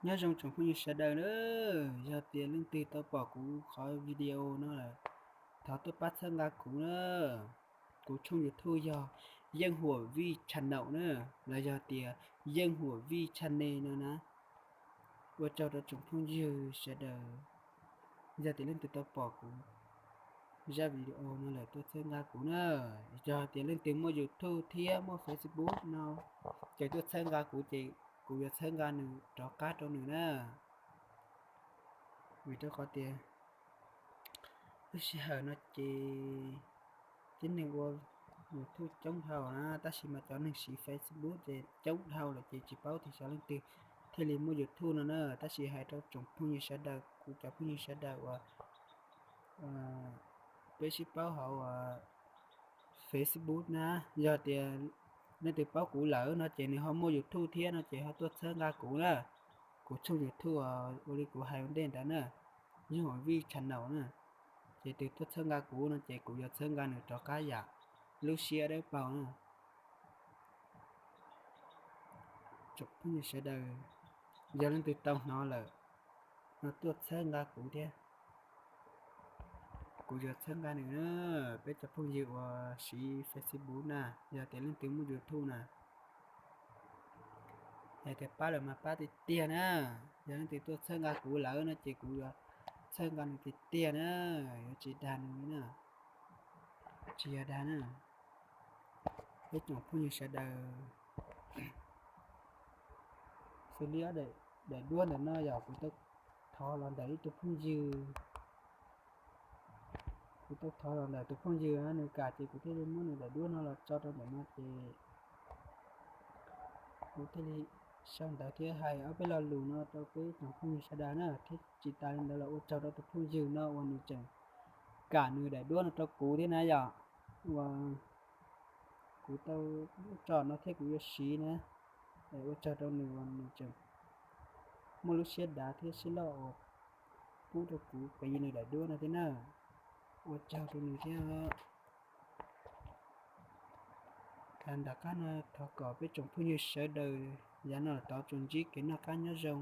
Nyob zoo tsoom phooj ywg sawv daws na, yog tias leej twg tau pom kuv qhov video no lawm, thov tuaj pab txhawb nqa kuv na. Kuv tshooj YouTube yog Yeej Huam Vij Channel na, los yog tias Yeej Huam Vij Channel no na. Ua tsaug rau tsoom phooj ywg sawv daws, yog tias leej twg tau pom kuv zaj video no lawm tuaj txhawb nqa kuv na. Yog tias leej twg muaj YouTube thiab muaj Facebook no, ces tuaj txhawb nqa kuv ces kuv yuav txhawb nqa nws rov qab rau nws na. Vim rau qhov tias lub sij hawm no ces tib neeg ua YouTube coob dhau na, tab sis mas cov neeg siv Facebook ces coob dhau lawm ces tsis paub tias xyov leej twg thiaj li muaj YouTube no na. Tab sis hais rau tsoom phooj ywg sawv daws, kuv cov phooj ywg sawv daws uas peb sib paub hauv Facebook na, yog tias leej twg paub kuv lawm no ces nws ho muaj YouTube thiab no ces ho tuaj txhawb nqa kuv na. Kuv tshooj YouTube ua li kuv hais ua ntej ntawd na, Yeej Huam Vij Channel na, ces tus tuaj txhawb nqa kuv no ces kuv yuav txhawb nqa nws rov qab yam lub siab dawb paug na. Tsoom phooj ywg sawv daws, yog leej twg tau hnov lawm no tuaj txhawb nqa kuv thiab, kuv yuav txhawb nqa nws na. Peb cov phooj ywg uas siv Facebook na, yog tias leej twg muaj YouTube na, hais tias pab lawm mas pab tiag tiag na. Yog leej twg tuaj txhawb nqa kuv lawm no ces kuv yuav txhawb nqa nws tiag tiag na, yuav tsis dag nws li na, tsis yog dag na. Peb tsoom phooj ywg sawv daws, xws li ob daim duab ntawm no yog kuv tau thov los ntawm ib tug phooj ywg, kuv tau thov los ntawm tus phooj ywg nws kam ces kuv thiaj li muab nws daim duab no los tso rau ntawm no ces kuv thiaj li sau ntawv thiab hais ob peb lo lus no rau peb tsoom phooj ywg sawv daws na. Thiab tsis tas li ntawd los ua tsaug rau tus phooj ywg no uas nws tseem kam nws daim duab no rau kuv thiab na yom, uas kuv tau tso no thiab kuv yuav siv na. Ua tsaug rau nws uas nws tseem muaj lub siab dav thiab siab loj uas pub rau kuv piv nws daim duab no thiab na. Ua tsaug rau nws thiab. Nram qab no thov kom peb tsoom phooj ywg sawv daws yav no tod tsuas ntsib kev noj qab nyob zoo,